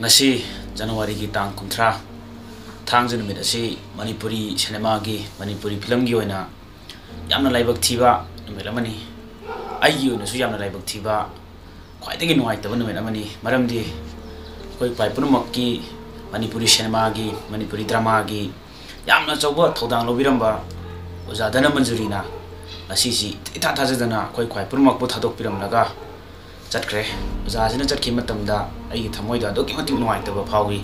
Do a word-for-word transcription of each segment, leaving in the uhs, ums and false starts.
ꯉꯁꯤ ꯖꯅꯋꯥꯔꯤꯒꯤ ꯇꯥꯡ ꯀꯨꯟꯊ꯭ꯔꯥ, ꯊꯥꯡꯖ ꯅꯨꯃꯤꯠ ꯑꯁꯤ ꯃꯅꯤꯄꯨꯔꯤ ꯁꯤꯅꯦꯃꯥꯒꯤ, ꯃꯅꯤꯄꯨꯔꯤ ꯐꯤꯂꯝꯒꯤ ꯑꯣꯏꯅ ꯌꯥꯝꯅ ꯂꯥꯏꯕꯛ ꯊꯤꯕ ꯅꯨꯃꯤꯠ ꯑꯃꯅꯤ꯫ ꯑꯩꯒꯤ ꯑꯣꯏꯅꯁꯨ ꯌꯥꯝꯅ ꯂꯥꯏꯕꯛ ꯊꯤꯕ, ꯈ꯭ꯋꯥꯏꯗꯒꯤ ꯅꯨꯡꯉꯥꯏꯇꯕ ꯅꯨꯃꯤꯠ ꯑꯃꯅꯤ꯫ ꯃꯔꯝꯗꯤ ꯑꯩꯈꯣꯏ ꯈ꯭ꯋꯥꯏ ꯄꯨꯝꯅꯃꯛꯀꯤ, ꯃꯅꯤꯄꯨꯔꯤ ꯁꯤꯅꯦꯃꯥꯒꯤ, ꯃꯅꯤꯄꯨꯔꯤ ꯗ꯭ꯔꯃꯥꯒꯤ ꯌꯥꯝꯅ ꯑꯆꯧꯕ ꯊꯧꯗꯥꯡ ꯂꯧꯕꯤꯔꯝꯕ ꯑꯣꯖꯥ ꯙꯅꯃꯟꯖꯨꯔꯤꯅ ꯉꯁꯤꯁꯤ ꯏꯊꯥ ꯊꯥꯖꯗꯅ ꯑꯩꯈꯣꯏ ꯈ꯭ꯋꯥꯏ ꯄꯨꯝꯅꯃꯛꯄꯨ ꯊꯥꯗꯣꯛꯄꯤꯔꯝꯂꯒ ꯆꯠꯈ꯭ꯔꯦ꯫ ꯑꯣꯖꯥꯁꯤꯅ ꯆꯠꯈꯤꯕ ꯃꯇꯝꯗ ꯑꯩꯒꯤ ꯊꯃꯣꯏꯗ ꯑꯗꯨꯛꯀꯤ ꯃꯇꯤꯛ ꯅꯨꯡꯉꯥꯏꯇꯕ ꯐꯥꯎꯏ꯫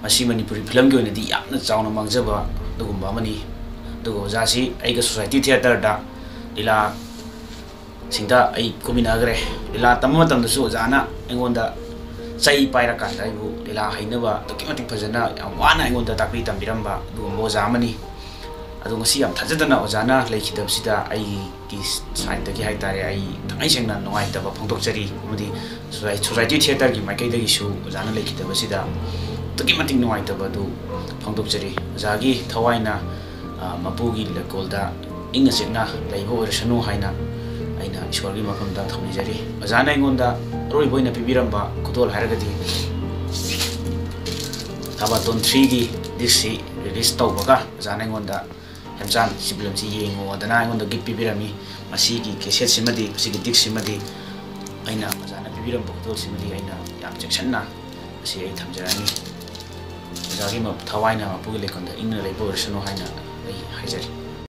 ꯃꯁꯤ ꯃꯅꯤꯄꯨꯔꯤ ꯐꯤꯂꯝꯒꯤ ꯑꯣꯏꯅꯗꯤ ꯌꯥꯝꯅ ꯆꯥꯎꯅ ꯃꯥꯡꯖꯕ ꯑꯗꯨꯒꯨꯝꯕ ꯑꯃꯅꯤ꯫ ꯑꯗꯨꯒ ꯑꯣꯖꯥꯁꯤ ꯑꯩꯒ ꯁꯣꯁꯥꯏꯇꯤ ꯊꯤꯌꯦꯇꯔꯗ ꯂꯤꯂꯥ ꯁꯤꯡꯗ ꯑꯩ ꯀꯨꯝꯃꯤꯟꯅꯈ꯭ꯔꯦ꯫ ꯂꯤꯂꯥ ꯇꯝꯕ ꯃꯇꯝꯗꯁꯨ ꯑꯣꯖꯥꯅ ꯑꯩꯉꯣꯟꯗ ꯆꯩ ꯄꯥꯏꯔꯀꯥꯟꯗ ꯑꯩꯕꯨ ꯂꯤꯂꯥ ꯍꯩꯅꯕ ꯑꯗꯨꯛꯀꯤ ꯃꯇꯤꯛ ꯐꯖꯅ, ꯌꯥꯝ ꯋꯥꯅ ꯑꯩꯉꯣꯟꯗ ꯇꯥꯛꯄꯤ ꯇꯝꯕꯤꯔꯝꯕ ꯑꯗꯨꯒꯨꯝꯕ ꯑꯣꯖꯥ ꯑꯃꯅꯤ꯫ ꯑꯗꯣ ꯉꯁꯤ ꯌꯥꯝ ꯊꯥꯖꯗꯅ ꯑꯣꯖꯥꯅ ꯂꯩꯈꯤꯗꯕꯁꯤꯗ ꯑꯩꯒꯤ ꯁꯥꯏꯠꯇꯒꯤ ꯍꯥꯏ ꯇꯥꯔꯦ, ꯑꯩ ꯊꯃꯣꯏ ꯁꯦꯡꯅ ꯅꯨꯡꯉꯥꯏꯇꯕ ꯐꯣꯡꯗꯣꯛꯆꯔꯤ꯫ ꯑꯃꯗꯤ ꯁꯣꯁꯥꯏ-, ꯁꯣꯁꯥꯏꯇꯤ ꯊꯤꯌꯦꯇꯔꯒꯤ ꯃꯥꯏꯀꯩꯗꯒꯤꯁꯨ ꯑꯣꯖꯥꯅ ꯂꯩꯈꯤꯗꯕꯁꯤꯗ ꯑꯗꯨꯛꯀꯤ ꯃꯇꯤꯛ ꯅꯨꯡꯉꯥꯏꯇꯕ ꯑꯗꯨ ꯐꯣꯡꯗꯣꯛꯆꯔꯤ꯫ ꯑꯣꯖꯥꯒꯤ ꯊꯋꯥꯏꯅ, ꯑ, ꯃꯄꯨꯒꯤ ꯂꯩꯀꯣꯜꯗ ꯏꯪꯅ ꯆꯤꯛꯅ ꯂꯩꯕ ꯑꯣꯏꯔꯁꯅꯨ ꯍꯥꯏꯅ ꯑꯩꯅ ꯏꯁꯣꯔꯒꯤ ꯃꯐꯝꯗ ꯊꯧꯅꯤꯖꯔꯤ꯫ ꯑꯣꯖꯥꯅ ꯑꯩꯉꯣꯟꯗ ꯑꯔꯣꯏꯕ ꯑꯣꯏꯅ ꯄꯤꯕꯤꯔꯝꯕ ꯈꯨꯗꯣꯜ ꯍꯥꯏꯔꯒꯗꯤ ꯊꯥꯕꯥꯇꯣꯟ ꯊ꯭ꯔꯤꯒꯤ ꯗꯤꯁꯁꯤ ꯔꯤꯂꯤꯁ ꯇꯧꯕꯒ ꯑꯣꯖꯥꯅ ꯑꯩꯉꯣꯟꯗ "ꯍꯦꯝꯆꯥꯟ, ꯁꯤ ꯐꯤꯂꯝꯁꯤ ꯌꯦꯡꯉꯣꯗꯅ" ꯑꯩꯉꯣꯟꯗ ꯒꯤꯐ ꯄꯤꯕꯤꯔꯝꯃꯤ꯫ ꯃꯁꯤꯒꯤ ꯀꯦꯁꯦꯠꯁꯤꯃꯗꯤ, ꯃꯁꯤꯒꯤ ꯗꯤꯁꯁꯤꯃꯗꯤ ꯑꯩꯅ ꯑꯣꯖꯥꯅ ꯄꯤꯕꯤꯔꯝꯕ ꯈꯨꯗꯣꯜꯁꯤꯃꯗꯤ ꯑꯩꯅ ꯌꯥꯝ ꯆꯦꯛꯁꯤꯟꯅ ꯃꯁꯤ ꯑꯩ ꯊꯝꯖꯔꯅꯤ꯫ ꯑꯣꯖꯥꯒꯤ ꯃ-, ꯊꯋꯥꯏꯅ ꯃꯄꯨꯒꯤ ꯂꯩꯀꯣꯜꯗ ꯏꯪꯅ ꯂꯩꯕ ꯑꯣꯏꯔꯁꯅꯨ ꯍꯥꯏꯅ ꯑꯩ ꯍꯥꯏꯖꯔꯤ꯫